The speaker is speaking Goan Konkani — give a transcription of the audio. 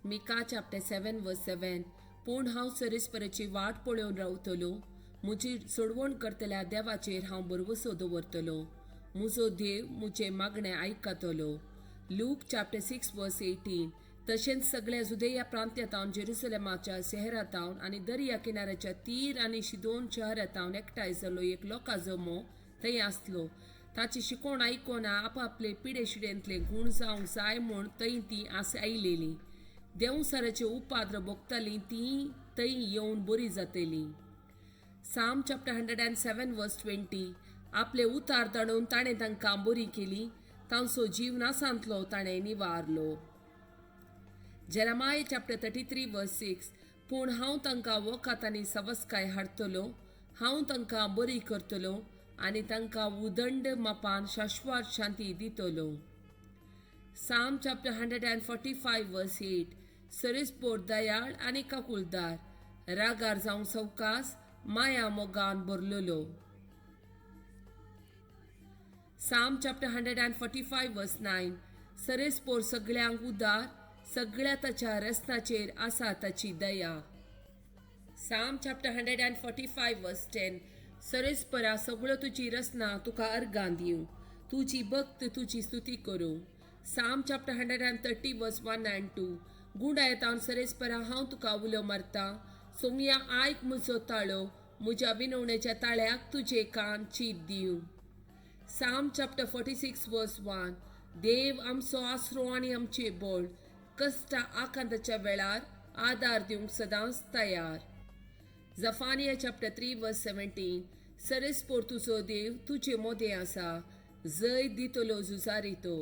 Micah chapter 7 verse 7. पूण हांव सरेस्पराची वाट पळोवन रावतलो, म्हजी सोडवण करतल्या देवाचेर हांव भरवसो दवरतलो. म्हजो देव म्हजें मागणें आयकतलो. Luke chapter 6 verse 18. तशेंच सगळ्या जुदेया प्रांत्यांतावन, जेरुसलेमाच्या शहरांतावन आनी दर्या किनाऱ्याच्या तीर आनी शिदोन शहरांतावन एकठांय जाल्लो एक लोकां जमो थंय आसलो. ताची शिकवण आयकोन आपापले पिडे शिडेंतले गूण जावंक जाय म्हूण थंय ती आस आयलेली. देंवसाराचे उपाद्र भोगतालीं ती थंय येवन बरी जातली. Psalm chapter 107 verse 20. आपले उतार धाडून ताणें तांकां बरी केली, तांचो जीव नासांतलो ताणें निवारलो. Jeremiah chapter 33 verse 6. पूण हांव तांकां वखद आनी सवस्काय हाडटलो, हांव तांकां बरी करतलो आनी तांकां उदंड मापान शाश्वत शांती दितलो. Psalm chapter 145 verse 8. सरेस्पोर दयाळ आनी काकुळदार, रागार जावं सवकास, माया मोगान भरलेलो. Psalm chapter 145 verse 9. सरेस्पोर सगळ्यांक उदार, सगळ्या ताच्या रसनाचेर आसा ताची दया. Psalm chapter 145 verse 10. सरेस्परा सगळ्यो तुजी रचना तुका अर्गां दिवं, तुजी भक्त तुजी स्तुती करूं. Psalm chapter 130 verse 1 and 2. गुंडायतावन सरेस्परा हांव तुका उलो मारता, सोमया आयक म्हजो ताळो, म्हज्या विनवणेच्या ताळ्याक तुजे कान चीत दिवं. Psalm chapter 46 verse 1. देव आमचो आसरो आनी आमचे बळ, कश्टा आकांताच्या वेळार आदार दिवंक सदांच तयार. Zephaniah chapter 3 verse 17. सरेस्पोर तुजो देव तुजे मोदें आसा, जय दितलो झुजारी तो.